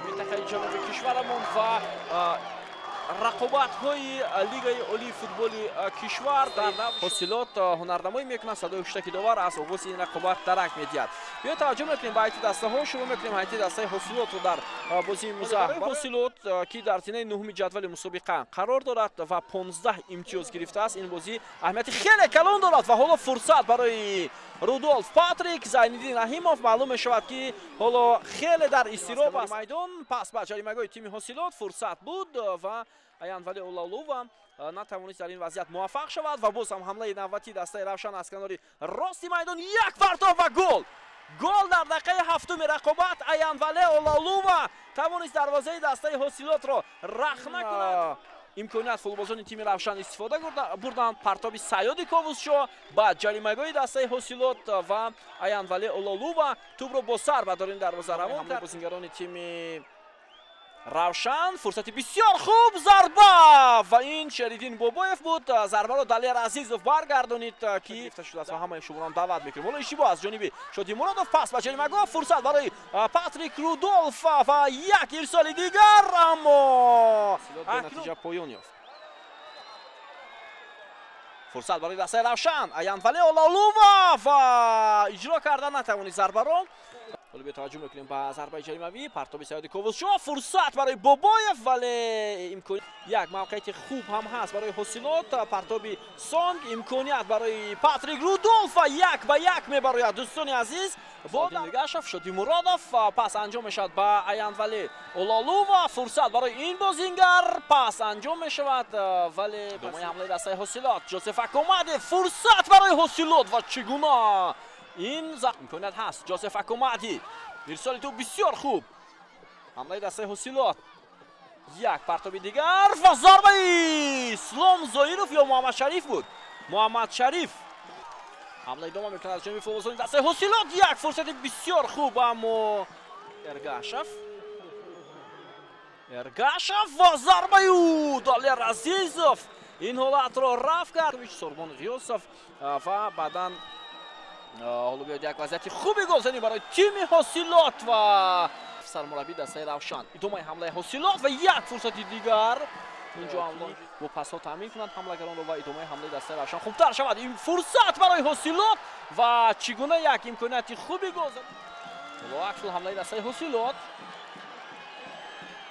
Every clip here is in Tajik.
Минтақаи ҷануби кишварамон ва рақобатҳои лигаи олии футболи кишвар дар Ҳосилот ҳунарнамоӣ мекунад. Садои ҳуштаки довар аз оғози ин рақобат дарак медиҳад. Биё таваҷҷӯҳ мекунем ба ҳайати дастаҳо. Шурӯъ мекунем ҳайати дастаи Ҳосилотро дар бозии имрӯза. Ҳосилот, ки дар зинаи нуҳуми ҷадвали мусобиқа қарор дорад ва 15 имтиёз гирифтааст, ин бозӣ аҳамияти хеле калон дорад. Ва ҳоло фурсат барои Рудолф Патрик. Зайниддин Раҳимов маълум мешавад, ки ҳоло хеле дар изтироб аст. Майдон пас ба ҷаримагоҳи тими Ҳосилот фурсат буд ва Аянвали Олалова натавонист дар ин вазъият муваффақ шавад. Ва боз ҳам ҳамлаи навбатии дастаи Равшан аз канори рости майдон, як партов ва гол! Гол дар дақиқаи ҳафтуми рақобат. Аянвале Олалова тавонист дарвозаи дастаи Ҳосилотро рахна кунад. Имконият футболбозони тими Равшан истифода бурданд. Партоби Саёди Ковусшо ба ҷаримагоҳи дастаи Ҳосилот ва Аянвале Олалова тӯбро бо сар ба дорини дарвоза равон кард. Бозингарони тими Равшан, фурсати бисёр хуб, зарба ва ин Шериддин Бобоев буд. Зарбаро Далер Азизов баргардонид, ки гирифта шудааст ва ҳамаи шуморо даъват мекунем. Ҳоло иштибоҳ аз ҷониби Шодимуродов, пас ба ҷаримагоҳ, фурсат барои Патрик Рудолф ва як ирсоли дигар, аммо натиҷа поён ёфт. Фурсат барои дастаи Равшан, Аянвале Олалова ва иҷро карда натавонист зарбаро. Ҳоло биё таваҷҷӯҳ мекунем ба зарбаи ҷаримавӣ, партоби Саёди Ковусшо, фурсат барои Бобоев, вале имкон як мавқеияти хуб ҳам ҳаст барои Ҳосилот. Партоби Сонг, имконият барои Патрик Рудолф ва 1-1 мебарояд. Дӯстони азиз, бо Гашев, Шодимуродов, пас анҷом мешавад ба Аянвале Олалова, фурсат барои ин бозингар, пас анҷом мешавад, вале думои ҳамлаи дастаи Ҳосилот, Ҷозеф Акомаде, фурсат барои Ҳосилот ва чӣ гуна ин имконият ҳаст. Ҷозеф Акомади, ирсоли тӯб бисёр хуб, ҳамлаи дастаи Ҳосилот, як партоби дигар ва зарбаи Ислом Зоиров ё Муҳаммад Шариф буд. Муҳаммад Шариф ҳамла идома мекунад аз ҷониби футболбозони дастаи Ҳосилот, як фурсати бисёр хуб, аммо Эргашев, Эргашев ва зарбаи ӯ, Далер Азизов ин ҳолатро рафт кард. Сорбон Ғиёсов ва баъдан ҳоло биёд як вазъияти хуби голзанӣ барои тими Ҳосилот ва сармураббии дастаи Равшан. Идомаи ҳамлаи Ҳосилот ва як фурсати дигар. Инҷо ҳамла бо пасҳо таъмин кунанд ҳамлагаронро ва идомаи ҳамлаи дастаи Равшан хубтар шавад. Ин фурсат барои Ҳосилот ва чӣ гуна як имконияти хуби голзанӣ. Ҳоло аксул ҳамлаи дастаи Ҳосилот.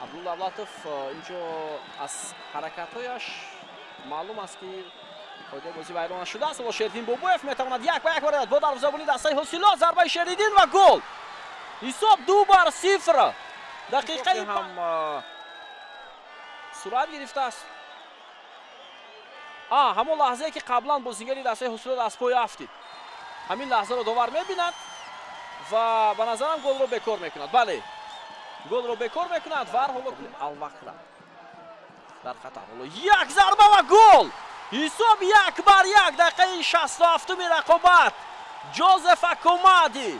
Абдулло Давлатов инҷо аз ҳаракатҳояш маълум аст, ки қоидаи бозӣ вайрон нашудааст. Ҳоло Шериддин Бобоев метавонад 1-1 барояд бо дарвозабони дастаи Ҳосилот. Зарбаи Шериддин ва гол! Ҳисоб 2-0. Дақиқаи ҳам сурат гирифтааст. Ҳамон лаҳзае, ки қаблан бозингари дастаи Ҳосилот аз пой афтид, ҳамин лаҳзаро довар мебинад ва ба назарам голро бекор мекунад. Бале, голро бекор мекунад ва ҳоло Алвақра дар хатар. Ҳоло як зарба ва гол! Ҳисоб 1-1, дақиқаи 67-уми рақобат. Ҷозеф Акомади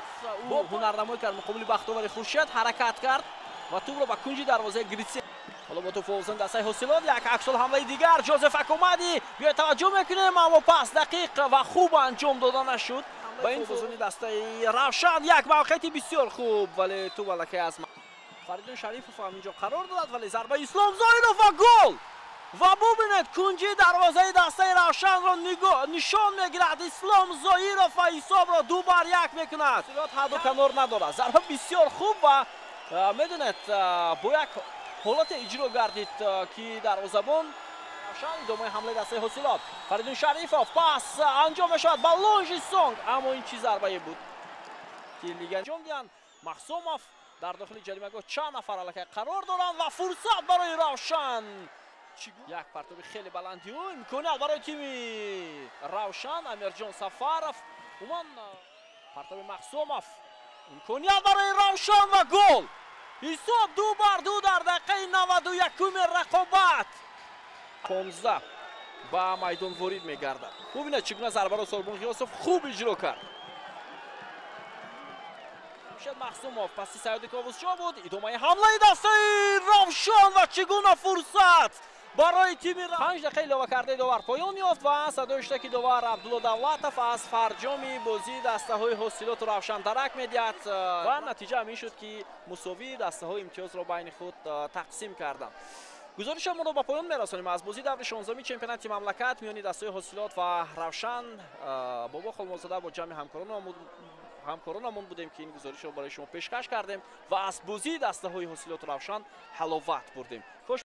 бо ҳунарнамоӣ кард муқобили Бахтовари Хуршед, ҳаракат кард ва тӯбро ба кунҷи дарвозаи Гритсе. Ҳоло бо тӯб футболбозони дастаи Ҳосилот, як аксул ҳамлаи дигар, Ҷозеф Акомади, биё таваҷҷӯҳ мекунем, аммо пас дақиқ ва хуб анҷом дода нашуд. Ба ин футболбозони дастаи Равшан як мавқеияти бисёр хуб, вале тӯб аллакай аз Фаридун Шарифов ҳам инҷо қарор додад, вале зарбаи Ислом Зоиров ва гол! Ва бубинед, кунҷи дарвозаи дастаи Равшанро нишон мегирад Ислом Зоиров ва ҳисобро 2-1 мекунад. Ҳаду канор надорад. Зарба бисёр хуб ва медонед, бо як ҳолате иҷро гардид, ки дарвозабон Равшан. Идомаи ҳамлаи дастаи Ҳосилот, Фаридун Шарифов, пас анҷом мешавад ба Лонжи Сонг, аммо ин чӣ зарбае буд, ки лига анҷом диҳанд. Махсумов дар дохили ҷаримагоҳ чанд нафар аллакай қарор доранд ва фурсат барои Равшан. Як партоби хеле баланди ӯ, имконият барои тими Равшан. Амирҷон Сафаров, умуман партоби Махсумов, имконият барои Равшан ва гол! Ҳисоб 2-2 дар дақиқаи 91-уми рақобат. 15 ба майдон ворид мегардад. Бубинед, чӣ гуна зарбаро Сорбон Ғиёсов хуб иҷро кард. Махсумов паси Саёди Ковусшо буд. Идомаи ҳамлаи дастаи Равшан ва чӣ гуна фурсат Барои тими 5 дақиқа иловакардаи довар поён ёфт ва садои штаки довар Абдулло Давлатов аз фарҷоми бозии дастаҳои Ҳосилоту Равшан дарак медиҳад ва натиҷа ҳамин шуд, ки мусовии дастаҳои имтиёзро байни худ тақсим карданд. Гузоришамонро ба поён мерасонем аз бозии даври 16-уми чемпионати мамлакат миёни дастаҳои Ҳосилот ва Равшан. Бобо Холмозода бо ҷамъи ҳамкоронамон будем, ки ин гузоришро барои шумо пешкаш кардем ва аз бозии дастаҳои Ҳосилоту Равшан ҳаловат бурдем. Кош